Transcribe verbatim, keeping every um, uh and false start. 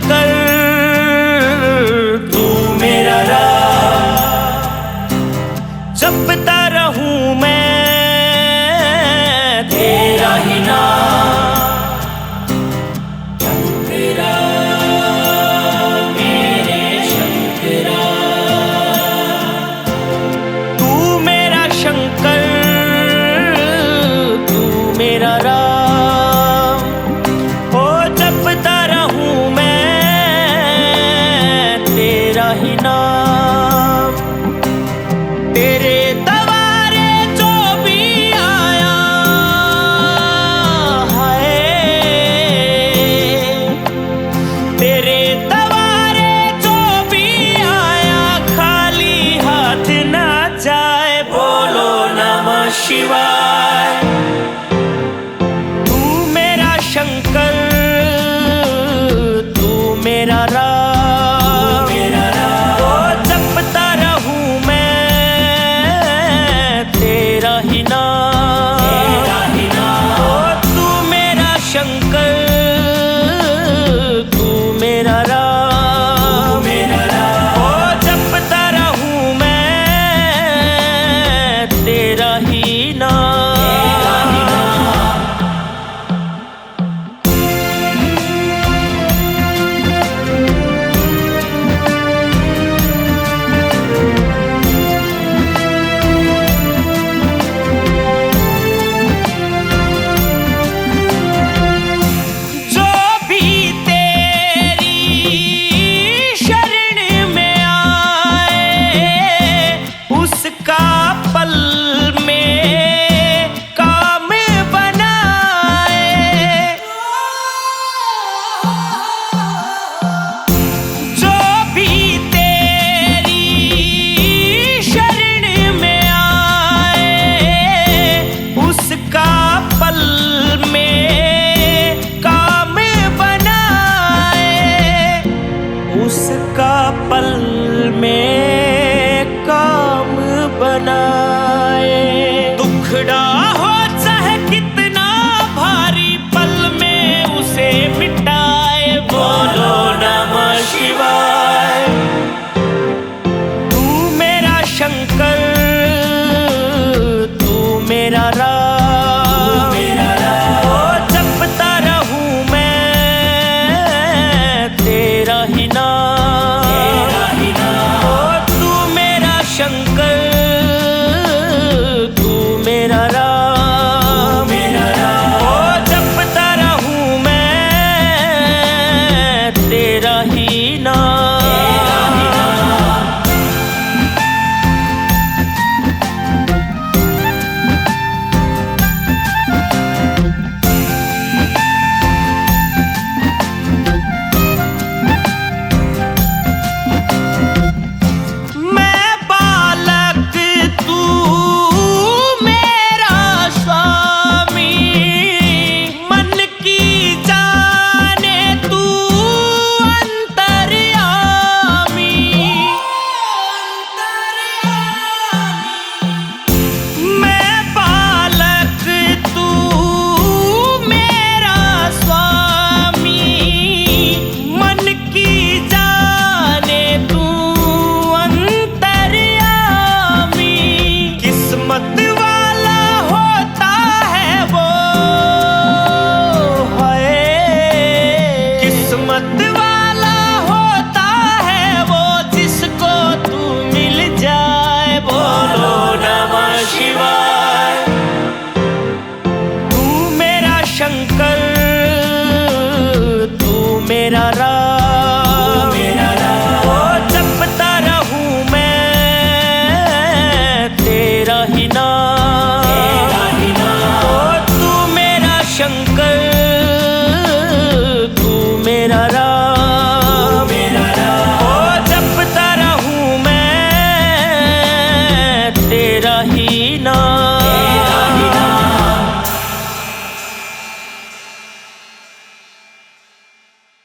कर तू मेरा राम, जपता रहूं मैं तेरा ही नाम। शंकरा, मेरे शंकरा, तू मेरा शंकर, तू मेरा राम। ओ जपता रहूं मैं तेरा ही नाम। तेरे द्वारे जो भी आया है, तेरे द्वारे जो भी आया, खाली हाथ ना जाए। बोलो नमः शिवाय। तू मेरा शंकर, तू मेरा राम, ओ जपता रहूं मैं तेरा ही नाम। ओ तू मेरा शंकर, तू मेरा राम, ओ जपता रहूं मैं तेरा ही नाम। जो भी तेरी शरण में आए, उसका पल में काम बनाए। जो भी तेरी शरण में आए, उसका पल में काम बनाए, उसका पल में काम बनाए। दुखड़ा हो चाहे कितना भारी, पल में उसे मिटाए। बोलो नमः शिवाय। तू मेरा शंकर, तू मेरा राम, ओ जपता रहूं मैं तेरा ही नाम। ओ तू मेरा शंकर, तू मेरा राम, ओ जपता रहूं मैं तेरा ही नाम। मैं बालक, तू मेरा स्वामी, मन की जाने तू अंतर्यामी। मैं बालक, तू मेरा स्वामी, मन की जाने तू अंतर्यामी। किस्मत वाला होता है वो, हाय, किस्मत वाला होता है वो, जिसको तू मिल जाए। बोलो नमः शिवाय। तू मेरा शंकर, तू मेरा राम, ओ जपता रहूं मैं तेरा ही नाम। ओ तू मेरा शंकर, तू मेरा राम, ओ जपता रहूं मैं तेरा ही नाम।